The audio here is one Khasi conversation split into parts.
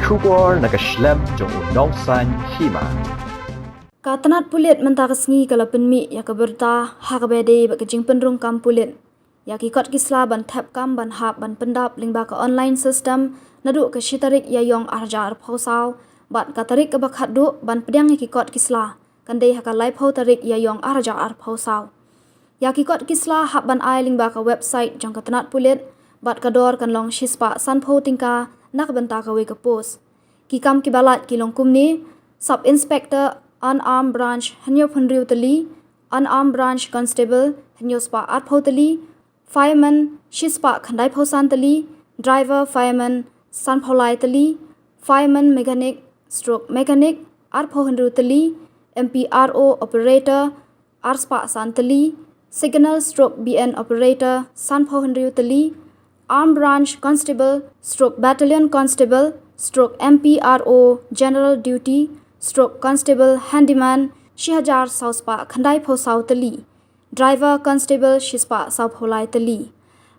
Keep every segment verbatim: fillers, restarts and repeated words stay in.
Khubor na ka shlem jong u nongsan hima. Ka tnat pulit mynta ka sngi ka la pynmih ïa ka birta ha kaba ïadei bad ka jingpynrung kam pulit ïa ki kot ki sla ban thep kam ban hap ban pyndap lyngba ka online system naduh ka shi tarik Ïaïong ar hajar arphew saw bad ka tarik kaba khatduh ban pdiang ïa ki kot ki sla kan dei ha ka laiphew tarik Ïaïong ar hajar arphew saw. Ïa ki kot ki sla hap ban ai lyngba ka website jong ka tnat pulit bad ka dor kan long shispah sanphew tyngka na ka bynta kawei ka post. Ki kam kiba lait ki long kumne: Sub Inspector Unarmed Branch hynñiewphew hynriew tylli, Unarmed Branch Constable hynñiewspah arphew tylli, Fireman shispah khyndaiphew san tylli, Driver Fireman sanphew lai tylli, Fireman Mechanic stroke Mechanic arphew hynriew tylli, M P R O Operator arspah san tylli, Signal stroke B N Operator sanphew hynriew tylli, Armed Branch Constable stroke Battalion Constable stroke M P R O General Duty stroke Constable Handyman shi hajar sawspah khyndaiphew saw tylli, Driver Constable shispah sawphew lai tylli.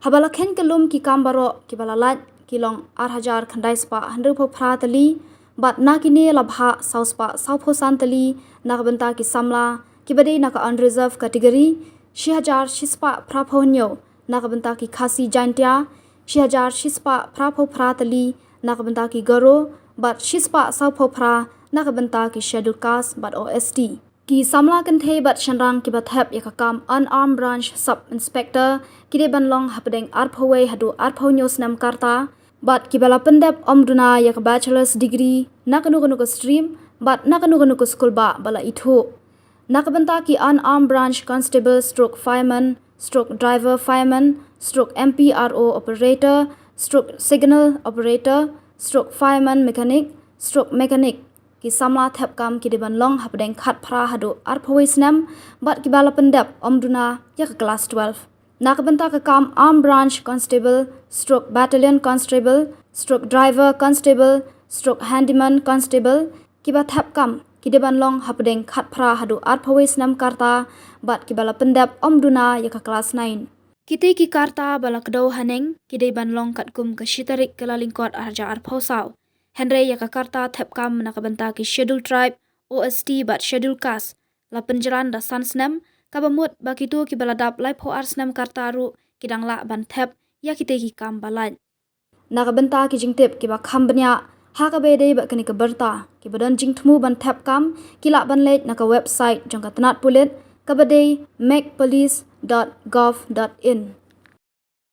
Haba la khein kyllum ki kam baroh kiba la lait ki long ar hajar khyndaispah hynriewphew phra tylli bad na kine la bhah sawspah sawphew san tylli na ka bynta ki samla kiba dei na ka unreserved category, shi hajar shispah phraphew hynñiew na ka bynta ki Khasi Jaintia, shi hajar shispah phraphew phra tylli na ka bynta ki Garo bad shispah sawphew phra na ka bynta ki Scheduled Caste bad O S T. Ki samla kynthei bad shynrang kiba thep ïa ka kam Unarmed Branch Sub Inspector ki dei ban long hapdeng arphew wei haduh arphew hynñiew snem ka rta bad kiba la pyndep ym duna ïa ka bachelor's degree na kano kano ka stream bad na kano kano ka skulbah ba la ithuh. Na ka bynta ki Unarmed Branch Constable stroke Fireman stroke Driver Fireman stroke M P R O Operator stroke Signal Operator stroke Fireman Mechanic stroke Mechanic, ki samla thep kam ki dei ban long hapdeng khatphra haduh arphew wei snem bad kiba la pyndep ym duna ïa ka klas twelve. Na ka bynta ka kam Armed Branch Constable stroke Battalion Constable stroke Driver Constable stroke Handyman Constable, kiba thep kam ki dei ban long hapdeng khatphra haduh arphew wei snem ka rta bad kiba la pyndep ym duna ïa ka klas nine. Kitei ki ka rta ba la kdew haneng ki dei ban long katkum ka shi tarik Kyllalyngkot ar hajar arphew saw. Hynrei ïa ka ka rta thep kam na ka bynta ki Scheduled Tribe, O S T bad Scheduled Caste la pynjlan da san snem, kaba mut ba kito kiba la dap laiphew ar snem ka rta ruh ki dang lah ban thep ïa kitei ki kam ba lait. Na ka bynta ki jingtip kiba kham bniah ha kaba ïadei bad kane ka birta, kiba don jingthmu ban thep kam ki lah ban leit na ka website jong ka tnat pulit kaba dei mechpolice dot gov dot in.